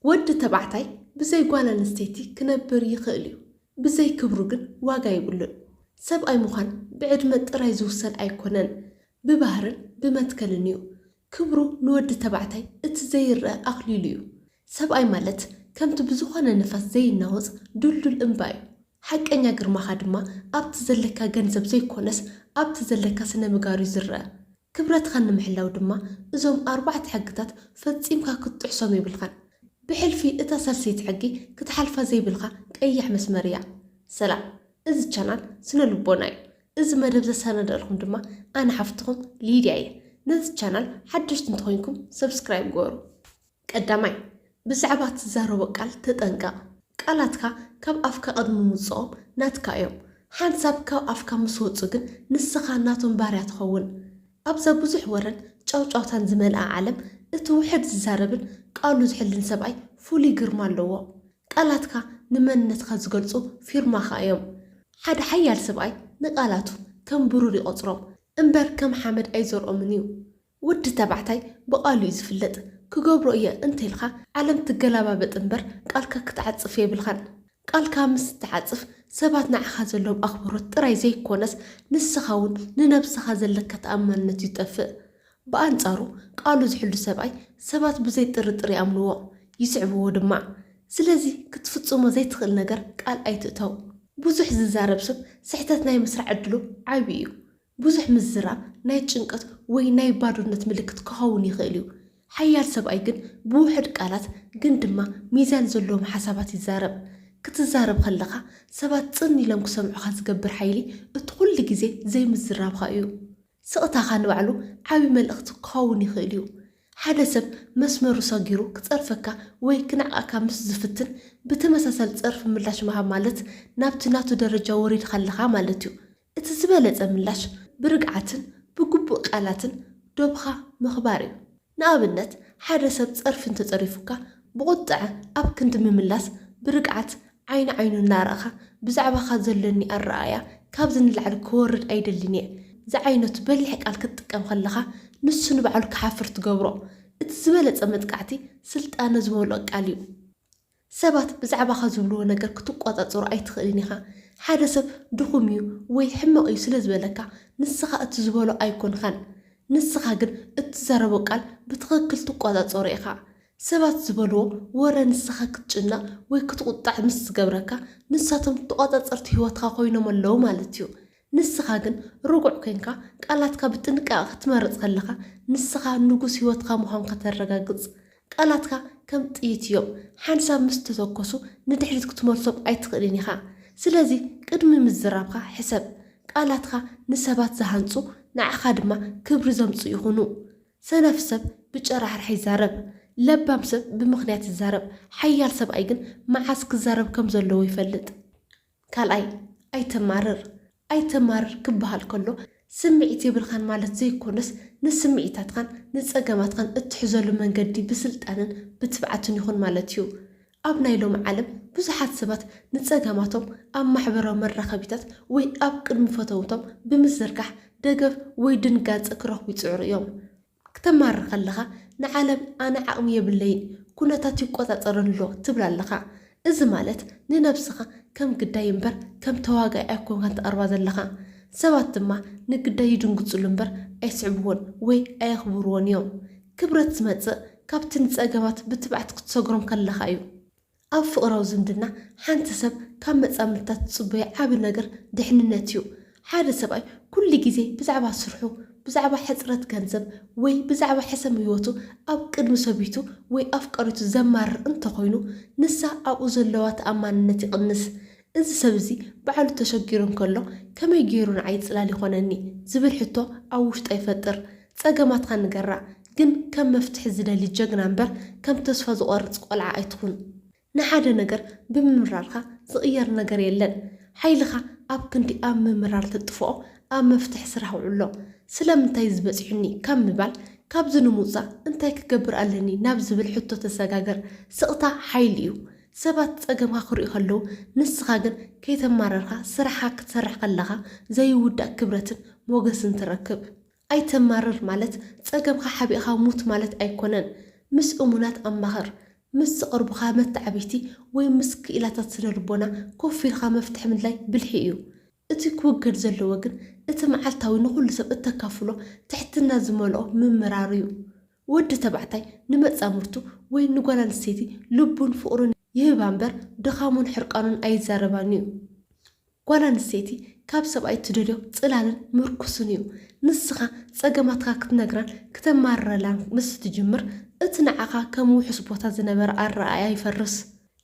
ወዲ ተባዕታይ ብዘይ ጓል ኣንስተይቲ ክነብር ይኽእል እዩ፣ ብዘይ ክብሩ ግን ዋጋ የብሉን። ሰብኣይ ምዃን ብዕድመ ጥራይ ዝውሰን ኣይኮነን፣ ብባህርን ብመትከልን እዩ። ክብሩ ንወዲ ተባዕታይ እቲ ዘይረኣ ኣኽሊሉ እዩ። ሰብኣይ ማለት ከምቲ ብዝኾነ ንፋስ ዘይናወጽ ድልዱል እምባ እዩ። ሓቀኛ ግርማኻ ድማ ኣብቲ ዘለካ ገንዘብ ዘይኮነስ ኣብቲ ዘለካ ስነ ምግባር እዩ ዝረኣ። ክብረትኻ ንምሕላው ድማ እዞም ኣርባዕተ ሕግታት ፈጺምካ ክትጥሕሶም የብልኻን። ብሕልፊ እታ ሳልሰይቲ ሕጊ ክትሓልፋ ዘይብልካ ቀያሕ መስመር እያ። ሰላም፣ እዚ ቻናል ስነ ልቦና እዩ። እዚ መደብ ዘሰናዳእልኩም ድማ ኣነ ሓፍትኹም ሊድያ እየ። ነዚ ቻናል ሓደሽቲ እንተኾይንኩም ሰብስክራይብ ግበሩ። ቀዳማይ፣ ብዛዕባ ትዛረቦ ቃል ተጠንቀቕ። ቃላትካ ካብ ኣፍካ ቅድሚ ምውፅኦም ናትካ እዮም። ሓንሳብ ካብ ኣፍካ ምስ ወፁ ግን ንስኻ ናቶም ባርያ ትኸውን። ኣብዛ ብዙሕ ወረን ጫውጫውታን ዝመልኣ ዓለም እቲ ውሕድ ዝዛረብን ቃሉ ዝሕልን ሰብኣይ ፍሉይ ግርማ ኣለዎ። ቃላትካ ንመንነትካ ዝገልፁ ፊርማኻ እዮም። ሓደ ሓያል ሰብኣይ ንቃላቱ ከም ብሩር ይቖፅሮም እምበር ከም ሓመድ ኣይዘርኦምን እዩ። ወዲ ተባዕታይ ብቓሉ እዩ ዝፍለጥ። ክገብሮ እየ እንተኢልካ ዓለም ትገላባበጥ እምበር ቃልካ ክትዓጽፍ የብልካን። ቃልካ ምስ ትዓጽፍ ሰባት ንዓኻ ዘለዎም ኣኽብሮት ጥራይ ዘይኮነስ ንስኻ እውን ንነብስኻ ዘለካ ተኣማንነት ይጠፍእ። ብኣንጻሩ ቃሉ ዝሕሉ ሰብኣይ ሰባት ብዘይ ጥርጥር ይኣምንዎ፣ ይስዕብዎ ድማ። ስለዚ ክትፍጽሞ ዘይትኽእል ነገር ቃል ኣይትእተው። ብዙሕ ዝዛረብ ሰብ ስሕተት ናይ ምስራሕ ዕድሉ ዓቢ እዩ። ብዙሕ ምዝራብ ናይ ጭንቀት ወይ ናይ ባዶነት ምልክት ክኸውን ይኽእል እዩ። ሓያል ሰብኣይ ግን ብውሑድ ቃላት ግን ድማ ሚዛን ዘለዎም ሓሳባት ይዛረብ። ክትዛረብ ከለኻ ሰባት ጽን ኢሎም ክሰምዑኻ ዝገብር ሓይሊ እቲ ኩሉ ግዜ ዘይምዝራብኻ እዩ። ስቕታኻ ንባዕሉ ዓቢ መልእኽቲ ክኸውን ይኽእል እዩ። ሓደ ሰብ መስመሩ ሰጊሩ ክጸርፈካ ወይ ክነዕቐካ ምስ ዝፍትን ብተመሳሳሊ ጸርፊ ምላሽ ምሃብ ማለት ናብቲ ናቱ ደረጃ ወሪድካ ኣለኻ ማለት እዩ። እቲ ዝበለጸ ምላሽ ብርግዓትን ብግቡእ ቃላትን ዶብኻ ምኽባር እዩ። ንኣብነት ሓደ ሰብ ጸርፊ እንተጸሪፉካ ብቑጥዐ ኣብ ክንዲ ምምላስ ብርግዓት ዓይኒ ዓይኑ እናረኣኻ ብዛዕባኻ ዘለኒ ኣረኣእያ ካብዚ ንላዕሊ ክወርድ ኣይደልን እየ ዝዓይነቱ በሊሕ ቃል ክትጥቀም ከለኻ ንሱ ንባዕሉ ክሓፍር ትገብሮ። እቲ ዝበለጸ መጥቃዕቲ ስልጣነ ዝመልኦ ቃል እዩ። ሰባት ብዛዕባኻ ዝብልዎ ነገር ክትቆጻጸሮ ኣይትኽእልን ኢኻ። ሓደ ሰብ ድኹም እዩ ወይ ሕመቕ እዩ ስለ ዝበለካ ንስኻ እቲ ዝበሎ ኣይኮንኻን። ንስኻ ግን እትዛረቦ ቃል ብትኽክል ትቆጻጸሮ ኢኻ። ሰባት ዝበልዎ ወረ ንስኻ ክትጭነቕ ወይ ክትቑጣዕ ምስ ዝገብረካ ንሳቶም ተቖጻጸርቲ ህይወትካ ኮይኖም ኣለዉ ማለት እዩ። ንስኻ ግን ርጉዕ ኮይንካ ቃላትካ ብጥንቃቐ ክትመርጽ ከለኻ ንስኻ ንጉስ ህይወትካ ምዃንካ ተረጋግጽ። ቃላትካ ከም ጥይት እዮም። ሓንሳብ ምስ ተተኮሱ ንድሕሪት ክትመልሶም ኣይትኽእልን ኢኻ። ስለዚ ቅድሚ ምዝራብካ ሕሰብ። ቃላትካ ንሰባት ዝሃንጹ ንዓኻ ድማ ክብሪ ዘምጽኡ ይኹኑ። ሰነፍ ሰብ ብጨራሕራሕ ይዛረብ፣ ለባም ሰብ ብምኽንያት ይዛረብ፣ ሓያል ሰብኣይ ግን መዓስ ክዛረብ ከም ዘለዎ ይፈልጥ። ካልኣይ፣ ኣይተማርር። ኣይተማርር ክበሃል ከሎ ስምዒት የብልካን ማለት ዘይኮነስ ንስምዒታትካን ንጸገማትካን እትሕዘሉ መንገዲ ብስልጣንን ብትብዓትን ይኹን ማለት እዩ። ኣብ ናይ ሎሚ ዓለም ብዙሓት ሰባት ንጸገማቶም ኣብ ማሕበራዊ መራኸቢታት ወይ ኣብ ቅድሚ ፈተውቶም ብምዝርጋሕ ደገፍ ወይ ድንጋጸ ክረኽቡ ይጽዕሩ እዮም። ክተማርር ከለኻ ንዓለም ኣነ ዓቕሚ የብለይን፣ ኩነታት ይቆጻጸረኒ ኣሎ ትብል ኣለኻ። እዚ ማለት ንነብስኻ ከም ግዳይ እምበር ከም ተዋጋኢ ኣይኮንካን ትቐርባ ዘለኻ። ሰባት ድማ ንግዳይ ይድንግጽሉ እምበር ኣይስዕብዎን ወይ ኣየኽብርዎን እዮም። ክብረት ዝመጽእ ካብቲ ንጸገማት ብትብዓት ክትሰግሮም ከለኻ እዩ። ኣብ ፍቕራዊ ዝምድና ሓንቲ ሰብ ካብ መጻምድታ ትጽበዮ ዓቢ ነገር ድሕንነት እዩ። ሓደ ሰብኣይ ኩሉ ግዜ ብዛዕባ ስርሑ፣ ብዛዕባ ሕጽረት ገንዘብ ወይ ብዛዕባ ሕሰም ህይወቱ ኣብ ቅድሚ ሰበይቱ ወይ ኣፍቃሪቱ ዘማርር እንተኾይኑ ንሳ ኣብኡ ዘለዋ ተኣማንነት ይቕንስ። እዚ ሰብ እዚ ባዕሉ ተሸጊሩ እንከሎ ከመይ ገይሩ ንዓይ ጽላል ይኾነኒ ዝብል ሕቶ ኣብ ውሽጣ ይፈጥር። ጸገማትካ ንገራ፣ ግን ከም መፍትሒ ዝደሊ ጀግና እምበር ከም ተስፋ ዝቖርጽ ቆልዓ ኣይትኹን። ንሓደ ነገር ብምምራርካ ዝቕየር ነገር የለን። ሓይልኻ ኣብ ክንዲ ኣብ ምምራር ተጥፍኦ ኣብ መፍትሒ ስራሕ ውዕሎ። ስለምንታይ እዚ በጺሑኒ ካብ ምባል ካብዚ ንምውጻእ እንታይ ክገብር ኣለኒ ናብ ዝብል ሕቶ ተሰጋገር። ስቕታ ሓይሊ እዩ። ሰባት ጸገምካ ክርእዩ ከለዉ ንስኻ ግን ከይተማረርካ ስራሕካ ክትሰርሕ ከለኻ ዘይውዳእ ክብረትን ሞገስን ትረክብ። ኣይተማርር ማለት ጸገምካ ሓቢእኻ ሙት ማለት ኣይኮነን። ምስ እሙናት ኣማኽር። ምስ ዝቐርቡኻ መተዓብይቲ ወይ ምስ ክኢላታት ስነ ልቦና ኮፍ ኢልካ መፍትሒ ምድላይ ብልሒ እዩ። እቲ ክውገድ ዘለዎ ግን እቲ መዓልታዊ ንኹሉ ሰብ እተካፍሎ ትሕትና ዝመልኦ ምምራር እዩ። ወዲ ተባዕታይ ንመጻምርቱ ወይ ንጓል ኣንስተይቲ ልቡን ፍቕሩን ይህባ እምበር ድኻሙን ሕርቃኑን ኣይዛረባን እዩ። ጓል ኣንስተይቲ ካብ ሰብኣይ ትደልዮ ጽላልን ምርኩስን እዩ። ንስኻ ጸገማትካ ክትነግራን ክተማርረላን ምስ ትጅምር እቲ ንዓኻ ከም ውሑስ ቦታ ዝነበረ ኣረኣእያ ይፈርስ።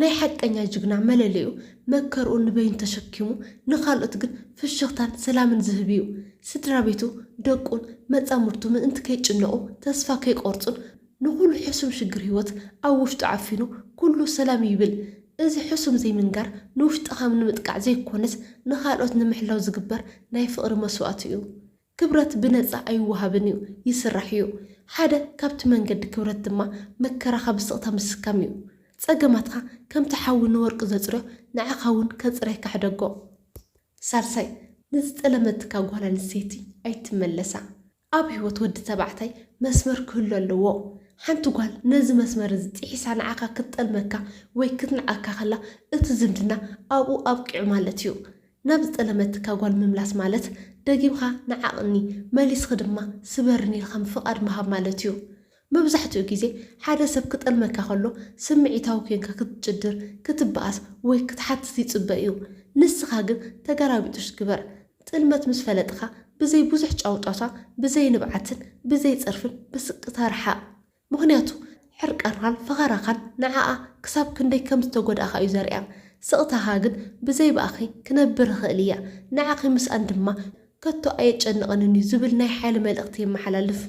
ናይ ሓቀኛ ጅግና መለለዩ መከርኡ ንበይኑ ተሸኪሙ ንኻልኦት ግን ፍሽኽታን ሰላምን ዝህብ እዩ። ስድራ ቤቱ፣ ደቁን መጻምርቱ ምእንቲ ከይጭነቑ ተስፋ ከይቆርጹን ንኹሉ ሕሱም ሽግር ህይወት ኣብ ውሽጡ ዓፊኑ ኩሉ ሰላም ይብል። እዚ ሕሱም ዘይምንጋር ንውሽጥኻ ንምጥቃዕ ዘይኮነስ ንኻልኦት ንምሕላው ዝግበር ናይ ፍቕሪ መስዋእቲ እዩ። ክብረት ብነጻ ኣይወሃብን እዩ፣ ይስራሕ እዩ። ሓደ ካብቲ መንገዲ ክብረት ድማ መከራኻ ብስቕታ ምስካም እዩ። ጸገማትካ ከምቲ ሓዊ ንወርቂ ዘጽርዮ ንዓኻ እውን ከጽረየካ ሕደጎ። ሳልሳይ፣ ንዝጠለመትካ ጓል ኣንስተይቲ ኣይትመለሳ። ኣብ ህይወት ወዲ ተባዕታይ መስመር ክህሉ ኣለዎ። ሓንቲ ጓል ነዚ መስመር እዚ ጥሒሳ ንዓኻ ክትጠልመካ ወይ ክትንዓካ ከላ እቲ ዝምድና ኣብኡ ኣብቂዑ ማለት እዩ። ናብ ዝጠለመትካ ጓል ምምላስ ማለት ደጊምካ ንዓቕኒ መሊስኺ ድማ ስበርኒ ኢልካ ፍቓድ ምሃብ ማለት እዩ። መብዛሕትኡ ግዜ ሓደ ሰብ ክጠልመካ ከሎ ስምዒታዊ ኮንካ ክትጭድር፣ ክትበኣስ ወይ ክትሓትት ይጽበ እዩ። ንስኻ ግን ተገላቢጦሽ ግበር። ጥልመት ምስ ፈለጥኻ ብዘይ ብዙሕ ጫውጫውታ፣ ብዘይ ንብዓትን ብዘይ ጸርፍን ብስቅታ ርሓቕ። ምኽንያቱ ሕርቃንኻን ፈኸራኻን ንዓኣ ክሳብ ክንደይ ከም ዝተጎድኣኻ እዩ ዘርእያ። ስቕታኻ ግን ብዘይ ብኣኺ ክነብር እኽእል እያ፣ ንዓኺ ምስኣን ድማ ከቶ ኣየጨንቐንን እዩ ዝብል ናይ ሓይሊ መልእኽቲ የመሓላልፍ።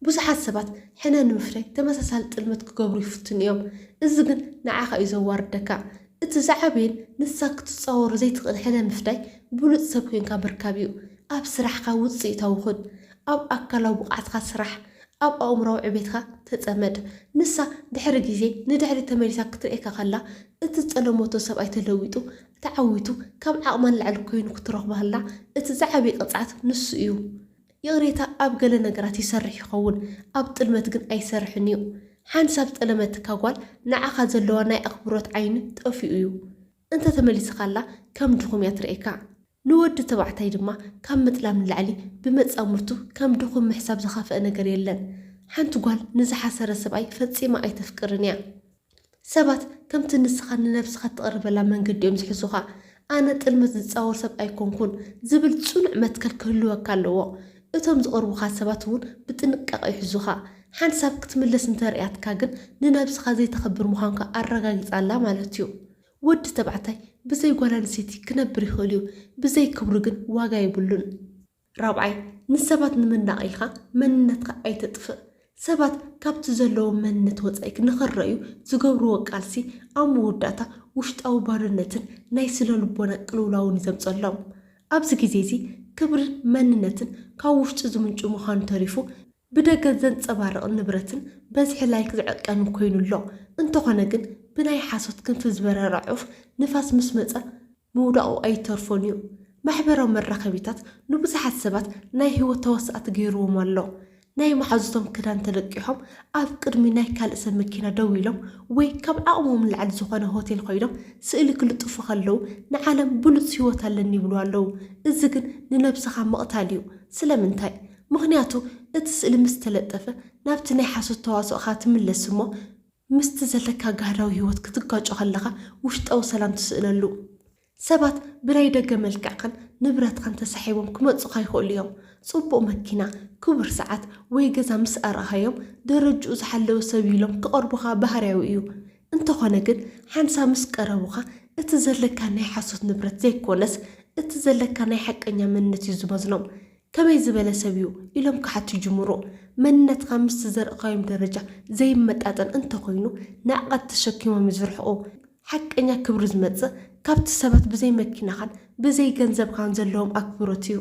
ብዙሓት ሰባት ሕነ ንምፍዳይ ተመሳሳሊ ጥልመት ክገብሩ ይፍትኑ እዮም። እዚ ግን ንዓኻ እዩ ዘዋርደካ። እቲ ዝዓበየን ንሳ ክትጻወሮ ዘይትኽእል ሕነ ምፍዳይ ብሉጽ ሰብ ኮንካ ምርካብ እዩ። ኣብ ስራሕካ ውጽኢታዊ ኩን። ኣብ ኣካላዊ ብቕዓትካ ስራሕ። ኣብ ኣእምሮዊ ዕቤትካ ተጸመድ። ንሳ ድሕሪ ግዜ ንድሕሪት ተመሊሳ ክትርእየካ ከላ፣ እቲ ዝጠለመቶ ሰብኣይ ተለዊጡ፣ ተዓዊቱ፣ ካብ ዓቕማ ንላዕሊ ኮይኑ ክትረኽቦ ከላ፣ እቲ ዝዓበየ ቅጽዓት ንሱ እዩ። ይቕሬታ ኣብ ገለ ነገራት ይሰርሕ ይኸውን፣ ኣብ ጥልመት ግን ኣይሰርሕን እዩ። ሓንሳብ ዝጠለመትካ ጓል ንዓኻ ዘለዋ ናይ ኣኽብሮት ዓይኒ ጠፊኡ እዩ። እንተ ተመሊስካላ ከም ድኹም እያ ትርእየካ። ንወዲ ተባዕታይ ድማ ካብ ምጥላም ንላዕሊ ብመጻምርቱ ከም ድኹም ምሕሳብ ዝኸፍአ ነገር የለን። ሓንቲ ጓል ንዝሓሰረ ሰብኣይ ፈጺማ ኣይተፍቅርን እያ። ሰባት ከምቲ ንስኻ ንነብስኻ እትቐርበላ መንገዲ እዮም ዝሕዙኻ። ኣነ ጥልመት ዝጻወር ሰብ ኣይኮንኩን ዝብል ጽኑዕ መትከል ክህልወካ ኣለዎ። እቶም ዝቐርቡኻ ሰባት እውን ብጥንቃቐ ይሕዙኻ። ሓንሳብ ክትምለስ እንተርእያትካ ግን ንነብስኻ ዘይተኸብር ምዃንካ ኣረጋጊጻላ ማለት እዩ። ወዲ ተባዕታይ ብዘይ ጓል ኣንስተይቲ ክነብር ይኽእል እዩ፣ ብዘይ ክብሩ ግን ዋጋ የብሉን። ራብዓይ፣ ንሰባት ንምናቕ ኢልካ መንነትካ ኣይተጥፍእ። ሰባት ካብቲ ዘለዎም መንነት ወጻኢ ንኽረኣዩ ዝገብርዎ ቃልሲ ኣብ መወዳእታ ውሽጣዊ ባዶነትን ናይ ስነ ልቦና ቅልውላውን እዩ ዘምጸሎም። ኣብዚ ግዜ እዚ ክብርን መንነትን ካብ ውሽጢ ዝምንጩ ምዃኑ ተሪፉ ብደገ ዘንጸባርቕ ንብረትን በዝሒ ላይክ ዝዕቀንን ኮይኑ ኣሎ። እንተኾነ ግን ብናይ ሓሶት ክንፊ ዝበረረ ዑፍ ንፋስ ምስ መጸ ምውዳቑ ኣይተርፎን እዩ። ማሕበራዊ መራኸቢታት ንብዙሓት ሰባት ናይ ህይወት ተወሳእቲ ገይርዎም ኣሎ። ናይ መሓዙቶም ክዳን ተለቂሖም ኣብ ቅድሚ ናይ ካልእ ሰብ መኪና ደው ኢሎም ወይ ካብ ዓቕሞም ንላዕሊ ዝኾነ ሆቴል ኮይኖም ስእሊ ክልጥፉ ከለዉ ንዓለም ብሉጽ ህይወት ኣለኒ ይብሉ ኣለዉ። እዚ ግን ንነብስኻ ምቕታል እዩ። ስለምንታይ? ምኽንያቱ እቲ ስእሊ ምስ ተለጠፈ ናብቲ ናይ ሓሶት ተዋስኦኻ ትምለስ እሞ ምስቲ ዘለካ ጋህዳዊ ህይወት ክትጋጮ ከለኻ ውሽጣዊ ሰላም ትስእነሉ። ሰባት ብናይ ደገ መልክዕኻን ንብረትካን ተሳሒቦም ክመጹኻ ይኽእሉ እዮም። ጽቡቕ መኪና፣ ክቡር ሰዓት ወይ ገዛ ምስ ኣርኣኻዮም ደረጅኡ ዝሓለወ ሰብ እዩ ኢሎም ክቐርቡኻ ባህርያዊ እዩ። እንተኾነ ግን ሓንሳብ ምስ ቀረቡኻ እቲ ዘለካ ናይ ሓሶት ንብረት ዘይኮነስ እቲ ዘለካ ናይ ሓቀኛ መንነት እዩ ዝመዝኖም። ከመይ ዝበለ ሰብ እዩ ኢሎም ክሓቱ ይጅምሩ። መንነትካ ምስቲ ዘርእኻዮም ደረጃ ዘይመጣጠን እንተኾይኑ ንዕቐት ተሸኪሞም እዩ ዝርሕቑ። ሓቀኛ ክብሪ ዝመጽእ ካብቲ ሰባት ብዘይ መኪናኻን ብዘይ ገንዘብካን ዘለዎም ኣክብሮት እዩ።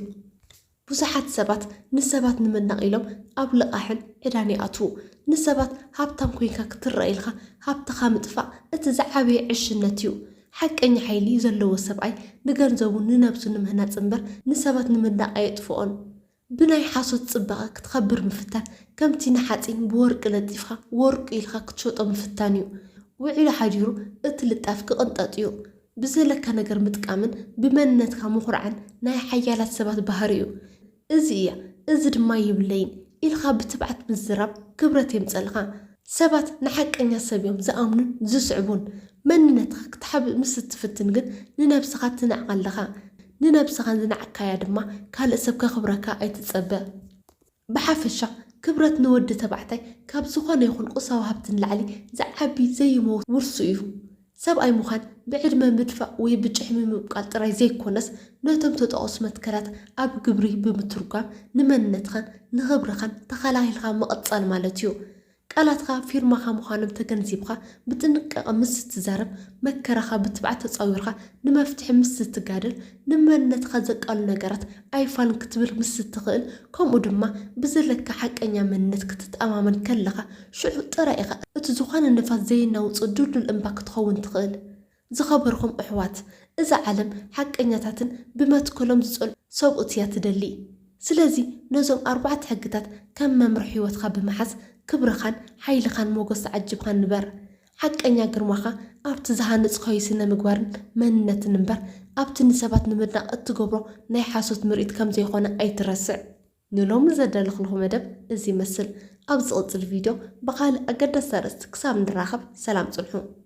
ብዙሓት ሰባት ንሰባት ንምናቕ ኢሎም ኣብ ልቓሕን ዕዳን ይኣትዉ። ንሰባት ሃብታም ኮይንካ ክትረኣ ኢልካ ሃብትኻ ምጥፋእ እቲ ዝዓበየ ዕሽነት እዩ። ሓቀኛ ሓይሊ ዘለዎ ሰብኣይ ንገንዘቡ ንነብሱ ንምህናጽ እምበር ንሰባት ንምናቕ ኣየጥፍኦን። ብናይ ሓሶት ጽባቐ ክትኸብር ምፍታን ከምቲ ንሓጺን ብወርቂ ለጢፍካ ወርቁ ኢልካ ክትሸጦ ምፍታን እዩ። ውዒሉ ሓዲሩ እቲ ልጣፍ ክቕንጠጥ እዩ። ብዘለካ ነገር ምጥቃምን ብመንነትካ ምኹርዓን ናይ ሓያላት ሰባት ባህሪ እዩ። እዚ እያ፣ እዚ ድማ የብለይን ኢልካ ብትብዓት ምዝራብ ክብረት የምጸልካ። ሰባት ንሓቀኛ ሰብ እዮም ዝኣምኑን ዝስዕቡን። መንነትካ ክትሓብእ ምስ እትፍትን ግን ንነብስኻ ትንዕቕ ኣለኻ። ንነብስኻ ዝነዓቅካያ ድማ ካልእ ሰብ ከኽብረካ ኣይትጸበ። ብሓፈሻ ክብረት ንወዲ ተባዕታይ ካብ ዝኾነ ይኹን ቁሳዊ ሃብቲ ንላዕሊ ዝዓቢ ዘይመውት ውርሱ እዩ። ሰብኣይ ምዃን ብዕድመ ምድፋእ ወይ ብጭሕሚ ምብቃል ጥራይ ዘይኮነስ ነቶም ተጠቐሱ መትከላት ኣብ ግብሪ ብምትርጓም ንመንነትኻን ንኽብርኻን ተኸላኺልካ ምቕጻል ማለት እዩ። ቃላትካ ፊርማኻ ምዃኖም ተገንዚብካ ብጥንቃቐ ምስ እትዛረብ፣ መከራኻ ብትብዓት ተጻዊርካ ንመፍትሒ ምስ እትጋደል፣ ንመንነትካ ዘቃሉ ነገራት ኣይፋልን ክትብል ምስ እትኽእል፣ ከምኡ ድማ ብዘለካ ሓቀኛ መንነት ክትተኣማመን ከለኻ፣ ሽዑ ጥራይ ኢኻ እቲ ዝኾነ ንፋስ ዘየናውጾ ድልዱል እምባ ክትኸውን ትኽእል። ዝኸበርኩም ኣሕዋት፣ እዛ ዓለም ሓቀኛታትን ብመትከሎም ዝጸንሑ ሰብኡት እያ ትደሊ። ስለዚ ነዞም ኣርባዕተ ሕግታት ከም መምርሒ ህይወትካ ብምሓዝ ክብርኻን ሓይልኻን ሞገስ ተዓጂብካን ንበር። ሓቀኛ ግርማኻ ኣብቲ ዝሃንጽካዮ ስነ ምግባርን መንነትን እምበር ኣብቲ ንሰባት ንምድናቕ እትገብሮ ናይ ሓሶት ምርኢት ከም ዘይኮነ ኣይትረስዕ። ንሎሚ ዘዳለኹልኹም መደብ እዚ ይመስል። ኣብ ዝቕጽል ቪድዮ ብኻልእ ኣገዳሲ ኣርእስቲ ክሳብ ንራኸብ ሰላም ጽንሑ።